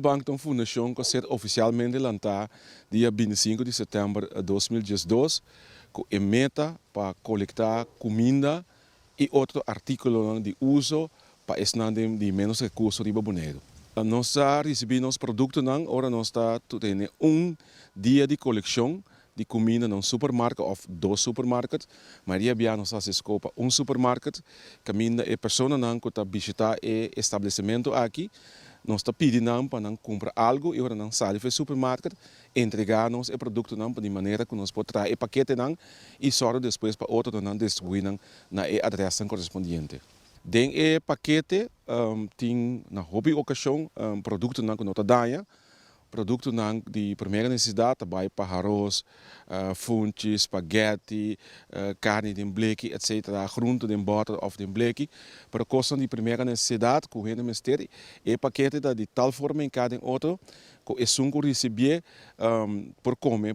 Bank ta un fundashon ku a ser ofisialmente lantá dia 25 di sèptèmber 2012 ku e meta pa kolektá kuminda i otro artíkulonan di uso pa esnan di ménos rekurso riba Boneiru. Nos ta risibí nos produktonan ora nos ta tene un dia di kolekshon di kuminda na un supermarket òf dos supermarket. Mayoria bia nos ta hasi eskou pa un supermarket kaminda e personanan ku ta bishitá e establesimentu aki, nos ta pidi nan pa nan kumpra algu i ora nan sali for e supermarket entregá nos e produktonan pa di manera ku nos por traha e paketenan i sòru despues pa otronan distribuí nan na e adrèsnan korespondiente. Den e pakete tin na hopi okashon produktonan ku no ta daña. Produktonan di primera nesesidat ta bai pa haros, funchi, spaghetti, karni den bleki etsetera, grunte den bòter òf den bleki. Pero kosnan di primera nesesidat ku hende mester, e pakete ta di tal forma hinká den otro ku esun ku risibié por kome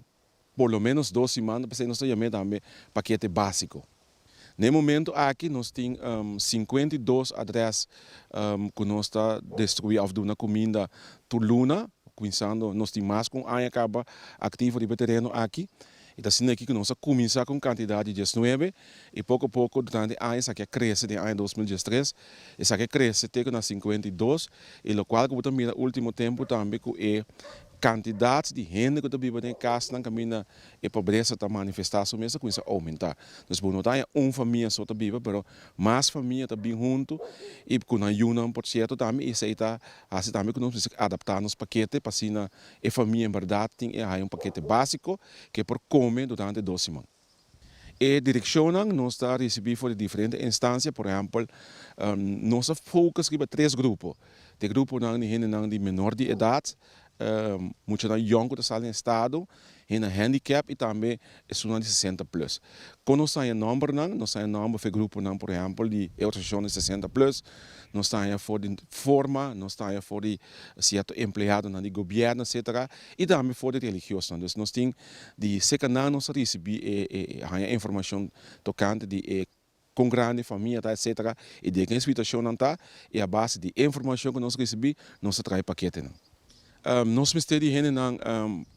por lo menos dos siman, p'esei nos ta yam'é tambe pakete básiko. Na e momento aki nos tin 52 adrès ku nos ta destruí òf duna kuminda tur luna, kuminsando nos tin mas ku un aña kaba aktivo riba e tereno aki. I ta asina aki ku nos a kuminsá ku un kantidat di 19 i poko poko durante e aña esaki a krese den aña 2013 esaki a krese te ku na 52 i lokual ku bo ta mira último tempu tambe ku e kantidat di hende ku ta biba den e kasnan kaminda e pobresa ta manifestá su mes ta kuminsá oumentá. Dus bo no ta haña un famia so ta biba, pero mas famia ta bin huntu i ku nan yunan por sierto tambe i esei ta hasi tambe ku nos mester adaptá nos pakete pa asina e famia en bèrdat tin e haña un pakete básiko ku e por kome durante dos siman. E direkshonnan nos ta risibí for di diferente instansia, por ehèmpel nos ta focus riba tres grupo, e gruponan di hendenan di menor di edat, muchanan yòn ku ta sali na estado, hendenan handicap i tambe esunnan di 60 plus. Kon nos ta haña nòmbernan? Nos ta haña nòmber for e gruponan por ehèmpel di e organisashon di 60 plus, nos ta haña for di forma, nos ta haña for di sierto empleadonan di gobièrnu etsetera i tambe for di religiosnan. Dus nos tin di serka nan nos a risibí e haña informashon tokante di e kon grandi famia ta etsetera i den ke situashonnan ta i a base di e informashon ku nos risibí nos ta traha e paketenan. Nos mester di hendenan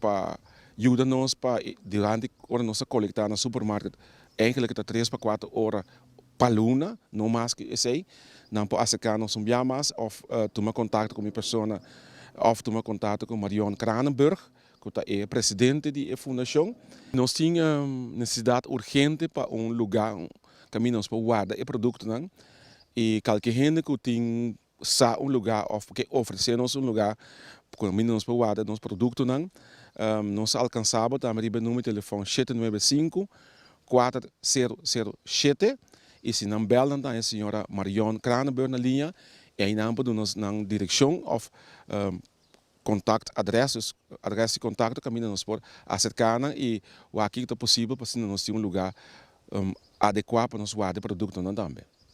pa yuda nos pa durante ora nos ta kolektá na supermarket eigenlik ta tres pa kuater ora pa luna, no mas ku esei. Nan por aserká nos un bia mas òf tuma kontakto ku mi persona òf tuma kontakto ku Marion Kranenburg ku ta e presidente di e fundashon. Nos tin nesesidat urgente pa un lugá kaminda nos por warda e produktonan i kalke hende ku tin sa un lugá òf ke ofresé nos un lugá kaminda nos por warda nos produktonan, nos ta alkansabel tambe riba e numero di telefòn 795 4007 i si nan bèl nan ta haña señora Marion Kranenburg na liña i ei nan por duna nos nan direkshon òf kontakt adrès, dus adrès di kontakto kaminda nos por aserká nan i wak kiko ta posibel pa asina nos tin un lugá adekuá pa nos warda e produktonan tambe.